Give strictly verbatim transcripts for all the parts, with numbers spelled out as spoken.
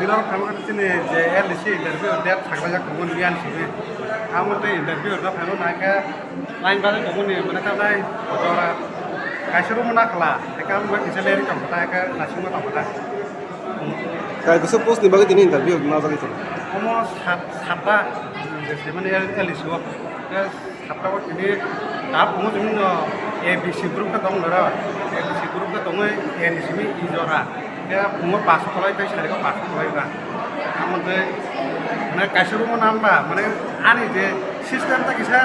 Norok phaibo khe chini je L D C interview date saklajak tongo ni yan simi. Amo tei interview rwna phaibo nai khe line bajak tongo ni mane tamnai jora kaisa room na khla. Eka amo kisa leri tong kha ta eka nasing ma tong kha ta. Kai kisa post ni bagwi tini interview na jagwi tong. Omo sat, satta je se mane L D C o. Satta o tini ta phungo chwng no A B C group khe tong noro, A B C group khe tongwi A D C ni i jora. Khe phungo pass kholai tei sari khe pass kholai ba. Amo tei mane kaisa room o namba mane ani je system ta kisa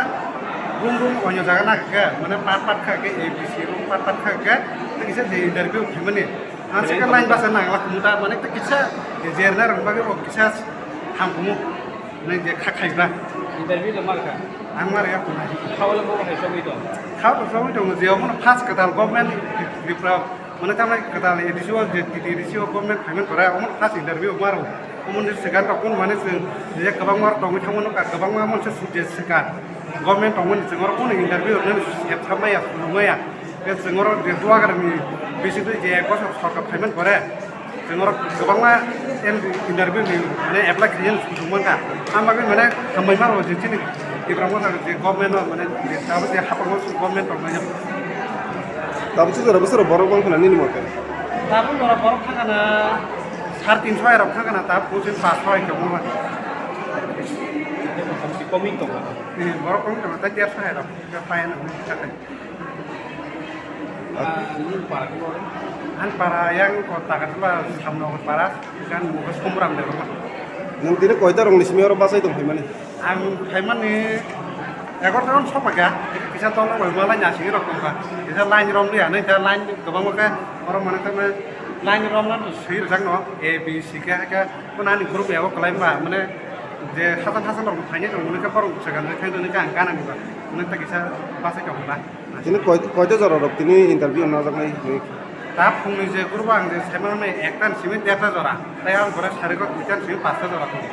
room room onyo jaga na khe mane part part kha khe A B C room part part kha khe tei kisa je interview khaimani. Ang se khe line basa nang la khumuta mane tei kisa je jerna rang bagwi bo kisa ham khumu. Nang je kha khaiba. Interview to mar kha. Ang mar ya khuna. Khawle bo hai sogwi to. Kha to sogwi to je omo first kwtal government Tripura mane tamai kwtal A D C o je T T A D C o government payment kora omo first interview maro. Omo ni segan to kun mane se je kwbang mar tongwi thangmano ka kwbang ma mon se je segan. Government tongmani se maro kun interview ne se thamaya khumaya. Ke chwng oro je duagra ni bisingtwi je ek bosor sorkar payment kore, chwng oro kwbangma en-, interview ni mane apply khaiyang sujung mankha. Ang bagwi mane hambai ma rw je chini Tipra Motha je government o mane je abo je hapang o government tong nai. Tabuk se jora bosoro borok bang khna nini mote? Tabuk jora borok thangana sar tinso ai rok thangana tab kuching paso ai tongma. Koming tong. Borok koming tong ta derso ai rok. Payan ang. Ah, nini para khe oro? Ani para yang kota Agartala Samnagar para, kan mugo Somram de roma. Nwng tini koita rong ni simi oro bachai tong phaimani? Ang phaimani egarota rong sophaikha, kisa tolno bai malai nasing rok tongkha. Kisa line rom liya, nai ta line kwbangma khe oro mane tamo line rom na swi rwjak no, A B C khe, khe, ko nani group ego kwlai ba, mane je hasan hasan rok phainai tong, mane khe borok swkang thai tong khe ang gana ni ba, mane ta kisa bachai tong ba. Tini koi-, koita jora rok tini interview najaknai hinwi? Ta phungni je gurbo ang je saimanmani ekta ni simi derta jora, tei ang pore sarikok duita ni simi pasta jora tongo.